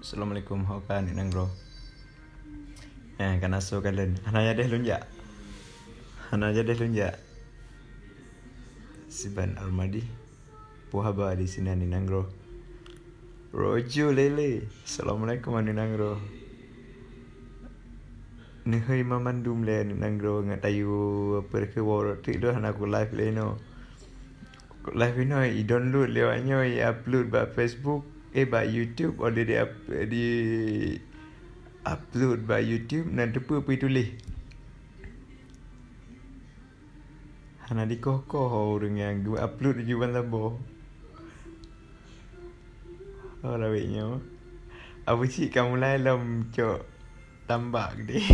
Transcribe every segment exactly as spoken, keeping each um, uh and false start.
Assalamualaikum, ho ka aneuk nanggroe? Eh, kana soe kalon. Hana jadeh lôn jak. Hana jadeh lôn jak. Siban Almadi. Peue haba di sinan aneuk nanggroe? Rojo lele. Assalamualaikum aneuk nanggroe. Neuhôi mamandum lé aneuk nanggroe ngat tayu apa ke worot tik lôn hana ku live lé no. Live inoe i download lewat nyoe, i upload bak Facebook, eh, bak YouTube, oh, di, di, di upload bak YouTube, na teupeue peue tuléh. Hana dikoh-koh ureuëng nyang geu upload ju ban saboh. Oh, lawét nyoe. Abu cik ka mulai lom cok tambak deh.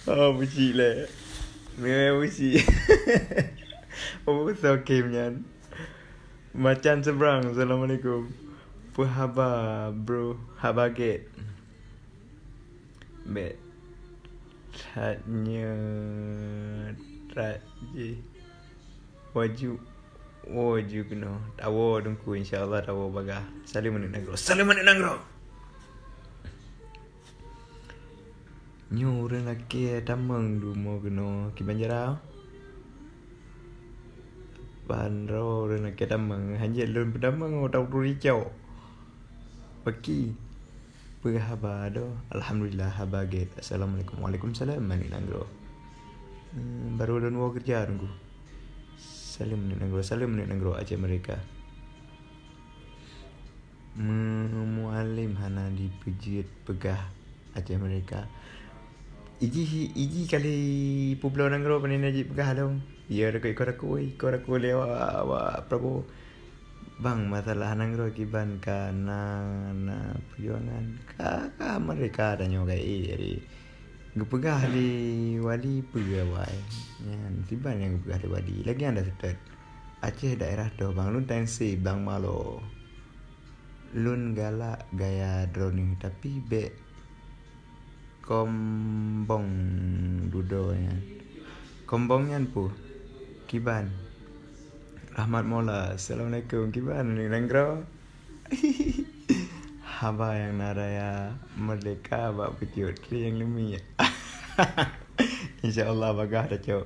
Oh, bucik leh. Memang bucik. Oh, so game nyan. Macan seberang. Assalamualaikum. Peue haba, bro? Haba gét. Bek. That nye, that je. Waju, woe ju keunoe. Tawoe teungku, insya Allah tawoe bagah. Saleuem aneuk nanggroe. Saleuem aneuk nanggroe. Nyoe ureuëng lakée tamong dumo keunoe kiban jara. Ban droe ureuëng lakée tamong, hanjeuet lôn peutamong, oh, tau turi cok. Paki. Peue haba doh? Alhamdulillah, haba gét. Assalamualaikum. Waalaikumsalam, aneuk nanggroe. Hmm, baru lôn woe keureuja teungku. Saleuem aneuk nanggroe, saleuem aneuk nanggroe Aceh Merdeka. Meu-, mualem hana dipeujeuet peugah Aceh Merdeka. Iji, iji kali peubloe nanggroe pane na jipeugah lom. Ya, rakui, ikot rakui, ikot rakui lé awak, awak Prabowo. Bang, masalah nanggroe kiban ka na, na peujuangan. Ka, ka merdeka tanyoe ka, eh, jadi geupeugah lé wali peue awai. Nyan, siban nyang geupeugah lé wali. Lagée nyan dah seutôt. Aceh daerah toh, bang, lôn tanse, bang, malo. Lôn galak gaya droeneuh, tapi bék kombong dudoe nyan. Kombong nyan peue? Kiban. Rahmat Mola. Assalamualaikum. Kiban, aneuk nanggroe? Haba nyang na raya merdeka bak pucuk trieng leumi. Insya Allah bagah tacok.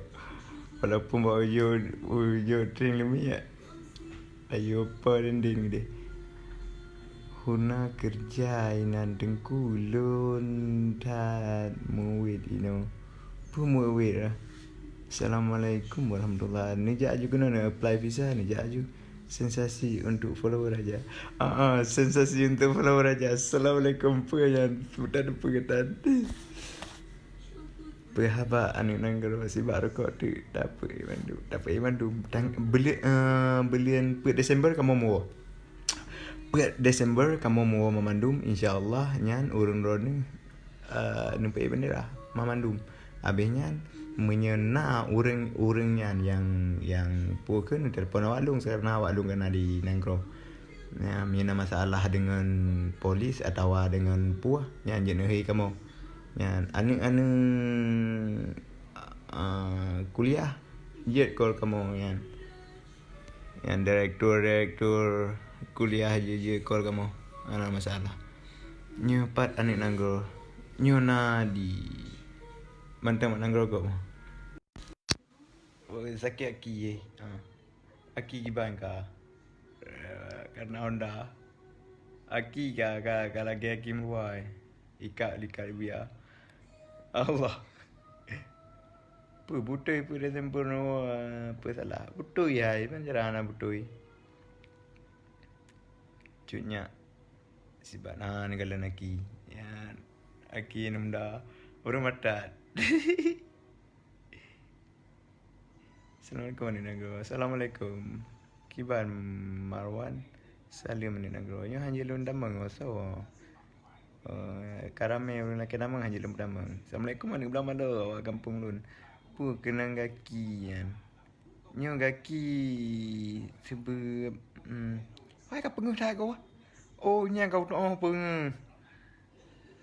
Walaupun bak ujoe, ujoe trieng leumi. Ayo, apa dendeng deh. Huna keureuja inan teungku lôn that meuwit inoe. Peue meuwit ah? Assalamualaikum warahmatullah. Neujak aju keunoe, neu-apply visa, neujak aju. Sensasi untuk follower aja. Ah, ah, sensasi untuk follower aja. Assalamualaikum, peue nyan? Peue tan, peue tan? Peue haba aneuk nanggroe sibak rukok teuk, dapeuet mandum, dapeuet mandum. Tang-, beuleu-, eh, buleuen peuet Desember kamoe muwoe. Peuet Desember kamoe muwoe mamandum, insya Allah nyan ureuëng droeneuh, eh, neupeuet bendera mamandum. Habéh nyan, meunyoe na ureuëng, ureuëng nyan nyang, nyang peue kheun, neutelepon awak lôn, karena awak lôn ka na di nanggroe. Nyan, meunyoe na masalah deungon polis atawa deungon peue, nyan jeuet neuhôi kamoe. Nyan, aneuk-aneuk, ah, kuliah, jeuet call kamoe nyan. Nyan direktur-direktur kuliah jeuet, jeuet call kamoe. Hana masalah. Nyoe pat aneuk nanggroe. Nyoe na di mantong mak nanggroe gob. Oh, sakét aki, eh. Ha. Aki kiban ka. Eh, karena Honda. Aki ka, ka, ka lagée aki meuruai. Ikat, ikat buya. Allah. Peue beutôi, peue dah sempurna, peue salah. Beutôi hai, ban cara hana beutôi. Cut nyak. Sibak na neukalon aki. Ya, aki Honda. Ureuëng matat. Assalamualaikum, aneuk nanggroe. Assalamualaikum. Kiban Marwan. Saleuem, aneuk nanggroe. Nyoe hanjeuet lôn tamong, oh, soe? Eh, ka ramé ureuëng lakée tamong hanjeuet lôn tamong. Assalamualaikum, aneuk blang balo, awak gampông lôn. Peue keunong gaki nyan? Nyoe gaki sibeue, hmm. Wai ka peungeuh that goe. Oh, nyan ka peutuoh peungeuh.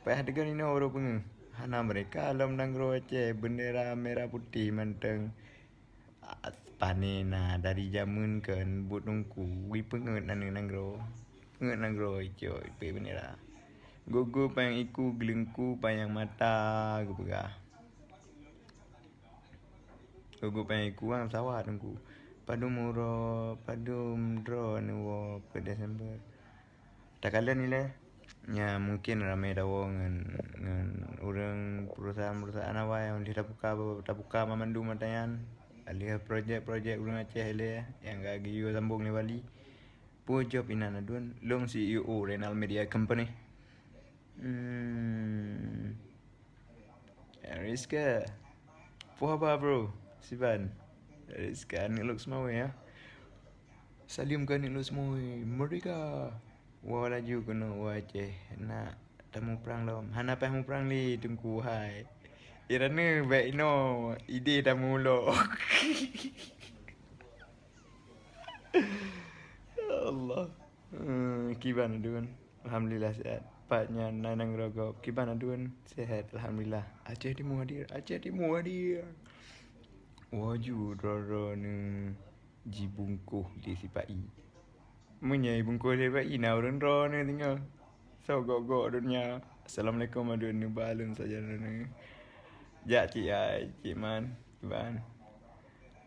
Payah deungon inoe baru peungeuh. Hana merdeka lom nanggroe Aceh, bendera merah putih mantong. Ah, Pane na dari jameun kon buet teungku, wui peungeut aneuk nanggroe. Peungeut nanggroe icok ipée beundera. Gogo panyang iku, geuleungku panyang mata geupeugah. Gogo panyang iku nyang sawa teungku. Padum uroe, padum droeneuh woe peuet Desember. Takalon ilée, nya mungken ramé tawoe ngon, ngon ureuëng perusahaan-perusahaan awai nyang lheueh tabuka, tabuka mamandum mata nyan. Lheueh projek-projek ureuëng Aceh ilée nyang ka geuyue sambong lé Bali. Peue job inan aduen? Lôn C E O Renal Media Company. Hmm. Rizka. Peue haba, bro? Siban. Rizka aneuk Lhokseumawe, ya. Salim keu aneuk Lhokseumawe. Merdeka. Woe laju keunoe u Aceh. Nak tamuprang lom. Hana payah muprang lé, Teungku hai. Irane bèk inoe idéh tamulok. Ya Allah. Hmm, kiban aduen. Alhamdulillah sehat. Pat nyan na nanggroe gob. Kiban aduen sehat, alhamdulillah. Aceh Timu hadir. Aceh Timu hadir. Waju droe-droe ni jibungkoh lé sipa-i. Meunyoe ibungkoh lé sipa-i na ureuëng droe ni tinggai. So gok-gok donya. Assalamualaikum aduen, neuba lôn saja ni. Jak cik ai, cik man, kiban.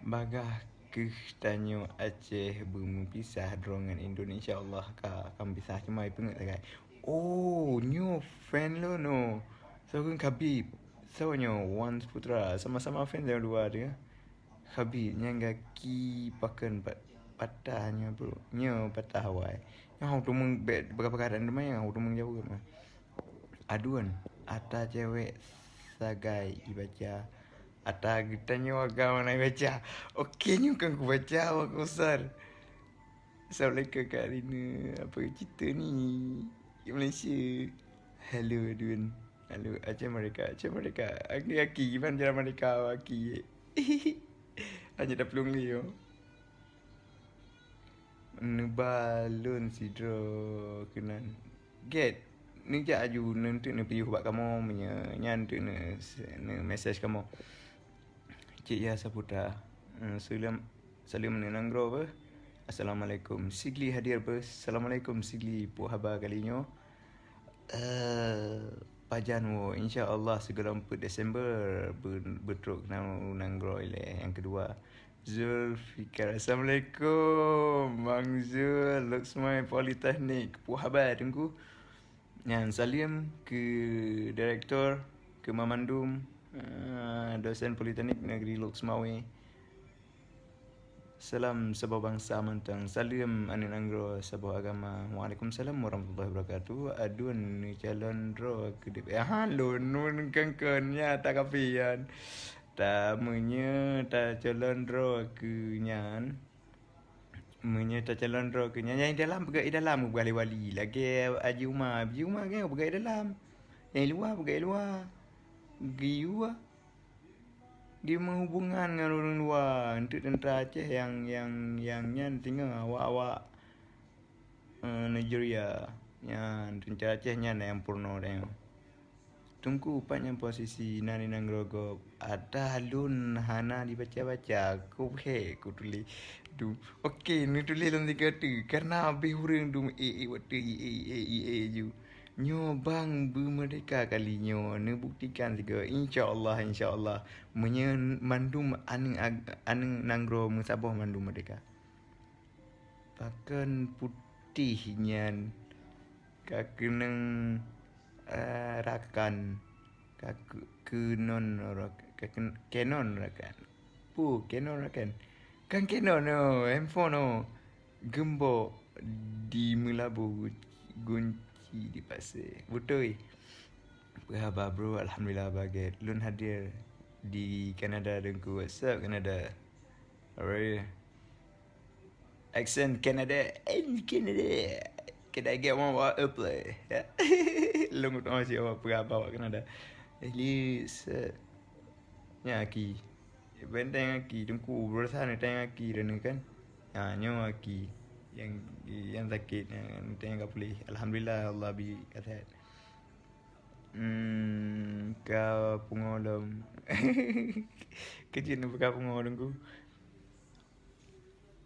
Bagaih keuh tanyoe Aceh beumeupisah droe ngon Indonesia, Allah ka, ka meupisah cuma ipeungeut sagai. Oh, nyoe fan lôn oh. Soe kheun Khabib? Soe nyoe Wan Putra? Sama-sama fan nyang dua tu. Khabib nyang gaki pakon pat-, patah nyoe bro. Nyoe patah awai. Nyoe hau tumeng bèk peugah-peugah dan teuma hau tumeng jaweueb. Aduen, ata cewek sagai ibaca. Ata geutanyoe agama na ibaca. Oke, nyoe kan kubaca awak besar. Assalamualaikum Kak Rina. Apa cerita ni? Kat Malaysia. Halo aduen. Halo Aceh Merdeka. Aceh Merdeka. Aki-aki gimana jalan Merdeka aki? Hanya dah pelung dia. Neuba lôn sidroe keunan. Gét, neujak aju neunteuk neupiôh bak kamoe meunyoe nyan teuk neu-, neu-message kamoe. Cik Yah Saputra, eh, salam, salam nanggroe beuh. Assalamualaikum. Sigli hadir beuh. Assalamualaikum Sigli. Peue haba kali nyoe? Eh, pajan woe, insya Allah sigohlom peuet Desember be-, beutrok keunan u nanggroe ilée nyang keudua. Zulfikar, assalamualaikum. Bang Zul, Lhokseumawe Politeknik. Peue haba Teungku? Nyan salim keu direktor, keu mamandum, eh, dosen Politeknik Negeri Lhokseumawe. Salam saboh bansa mantong. Salam aneuk nanggroe saboh agama. Waalaikumsalam warahmatullahi wabarakatuh. Aduen neucalon droe keu D P R. Ha, lôn, lôn kan kon nya ta kapian. Ta meunyoe tacalon droe keu nyan. Meunyoe tacalon droe keu nyan, nyang dalam peugah dalam peugah lé wali. Lagée Haji Uma, Haji Uma kan peugah dalam. Nyang luwa peugah luwa. Geuyue Di meuhubungan ngon ureuëng luwa, enteuk teuntara Aceh nyang, nyang, nyang nyan singoh awak-awak, eh, Nigeria. Nyan teuntara Aceh nyan nyang purno tanyoe. Teungku, pat nyan posisi na di nanggroe gob? Ada lôn hana dibaca-baca, keuhé kutuléh. Du, oke, neutuléh lom sigoe teuk, karena habéh ureuëng dum ék-ék watée ék-ék, ék-ék, ék-ék ju. Nyoe bang beumeurdeka kali nyoe neubuktikan sigoe, insya Allah, insya Allah, meunyoe mandum aneuk ag-, aneuk nanggroe meusaboh mandum meurdeka. Pakon putéh nyan ka keunong, eh, rakan, ka keu-, keunon rak-, ka keun-, kenon rakan. Peue kenon rakan? Kan kenon oh, handphone oh. Geumbok di meulabu, gunci di pasé. Beutôi. Peue haba, bro? Alhamdulillah, baget. Lôn hadir di Kanada, Teungku. What's up, Kanada? How are you? Accent Canada, and Canada. Can I get one more airplay? Ya. Lôn tengok si awak peue haba awak Kanada. At least, eh, nya aki. Benteng aki, Teungku, berusaha ni teng aki dah ni kan. Ha, nyoe aki. Yang, yang sakit, yang, yang ka pulih. Alhamdulillah, Allah beri ka sehat. Hmm, ka pungo lom. Kejut ni buka pungo, Teungku.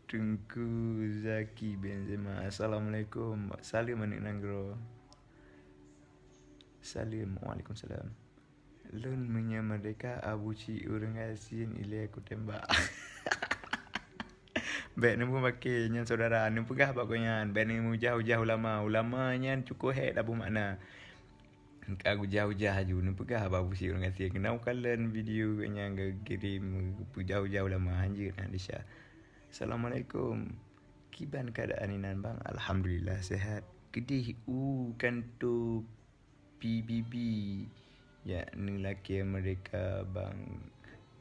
Teungku Zaki Benzema. Assalamualaikum. Saleuem aneuk nanggroe. Saleuem. Waalaikumsalam. Lôn meunyoe merdeka, Abu Syik ureueng gasien ilée kutembak. Bék neupeumaké nyan syedara, neupeugah bak gobnyan, bék neumujah-ujah ulama. Ulama nyan cukôp hék taboh makna. Ka gujah-ujah laju, neupeugah bak Abu Syik ureueng gasien. Keunoe kalon video gobnyan geukirém peujah-ujah ulama, hanjeuet na desya. Assalamualaikum. Kiban keuadaan inan bang? Alhamdulillah sehat. Keudeh u kantô P B B, jak neulakée merdeka bang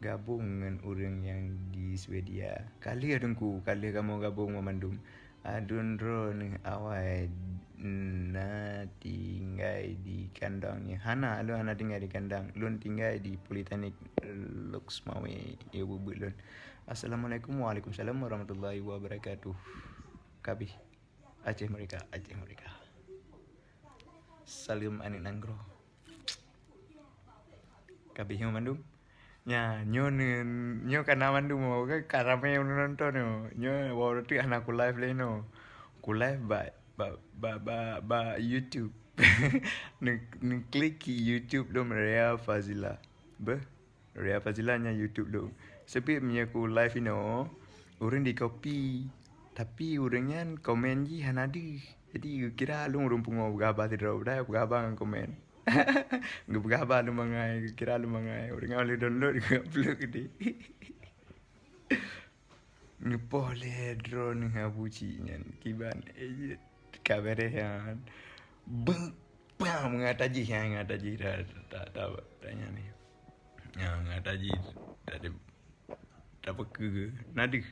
gabong ngon ureueng nyang di Swedia. Ka lheueh teungku, ka lheueh kamoe gabong banmandum. Aduen droeneuh awai na tinggai di kandang nyoe. Hana, lôn hana tinggai di kandang. Lôn tinggai di Politeknik Lhokseumawe, ya bubuet lôn. Assalamualaikum, waalaikumsalam warahmatullahi wabarakatuh. Kabeh. Aceh Merdeka, Aceh Merdeka. Saleuem aneuk nanggroe. Kabeh nyoe mandum. Nya, nyoe ne, nyoe ka na mandum, ka, ka ramé nonton nyoe. Nyoe walau tu hana ku live lé nyoe. Ku live bak, bak, bak, bak, bak YouTube. Ne, ne klik ki YouTube dum Rea Fazila. Beh. Rea Fazila nyan YouTube dum. Seupit meunyoe ku live inoe, ureueng di copy. Tapi ureueng nyan komen jih hana deuh. Jadi geukira lôn ureueng pungo peugah haba sidroe, padahai peugah haba ngon komen. Geupeugah haba lôn bangai, geukira lôn bangai. Ureueng nyan lheueh download geu-upload keudeh. Neupoh lé droeneuh Abu Syik nyan. Kiban, eh, ka beureh nyan. Beuh, pah, meungat tajih nyan, meungat tajih dah, dah, dah, dah, dah nyan ni. Ya, meungat tajih dah, dah, dah peukeue. Na deuh.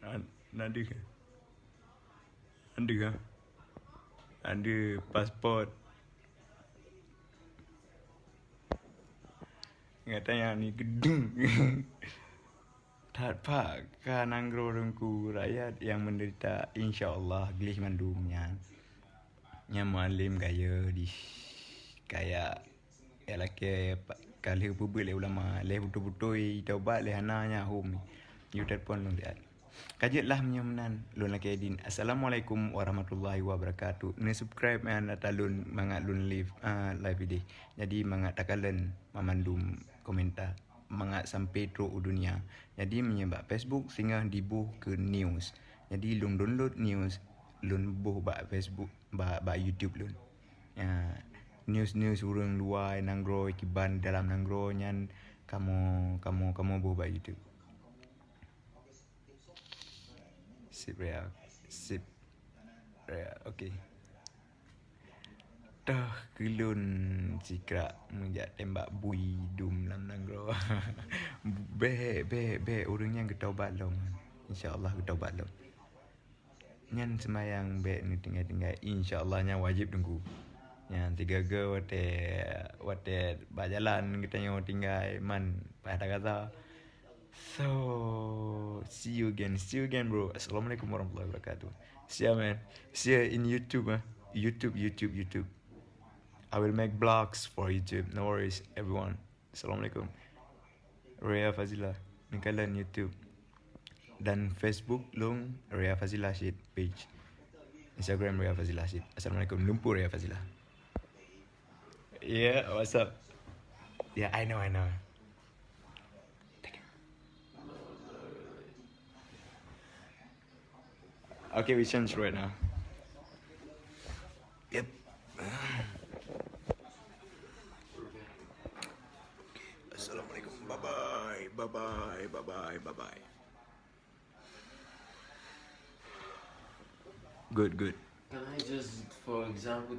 Na, na deuh. Aduh, ah. Aduh, paspot. Ngat tanyong ni geudeng. That pat ka nanggroe Teungku, rakyat nyang meudeurita, insya Allah gleh mandum nyan. Nyan Mualem kaya di, kaya Ya lakée pa-, ka lheueh peubeuet lé ulama, lheueh beutôi-beutôi taubat lé hana nyan hom. Yue telepon lôn siat. Ka jeuet lah meunyoe meunan, lôn lakée idin. Assalamualaikum warahmatullahi wabarakatuh. Neusubscribe nyan ata lôn mangat lôn live, ah, live ideh. Jadi mangat takalon mamandum komentar, mangat sampai trok u dunia. Jadi meunyoe bak Facebook singoh diboh keu news. Jadi lôn download news, lôn boh bak Facebook, bak, bak YouTube lôn. Ya, news-news ureueng luwa nanggroe kiban dalam nanggroe nyan kamoe, kamoe, kamoe boh bak YouTube. Sip, ya. Sip. Ya, okey. Toh keu lôn sikrak meujak tembak bui dum lam nanggroe. Bék, bék, bék, ureueng nyan geutaubat lom. Insya Allah geutaubat lom. Nyan seumayang bék neutinggai-tinggai. Insya Allah nyan wajéb Teungku. Nyan sigoe-goe watée, watée bak jalan geutanyoe tinggai man payah tagasa. So, see you again. See you again, bro. Assalamualaikum warahmatullahi wabarakatuh. See ya, man. See ya in YouTube, ah. YouTube, YouTube, YouTube. I will make vlogs for YouTube. No worries, everyone. Assalamualaikum. Rea Fazila. Neukalon YouTube dan Facebook lôn Rea Fazila cit page. Instagram Rea Fazila cit. Assalamualaikum. Lumpur Rea Fazila. Yeah, what's up? Yeah, I know, I know. Okay, we change right now. Yep. Assalamualaikum. Bye bye. Bye bye. Bye bye. Bye bye. Good, good. Can I just, for example,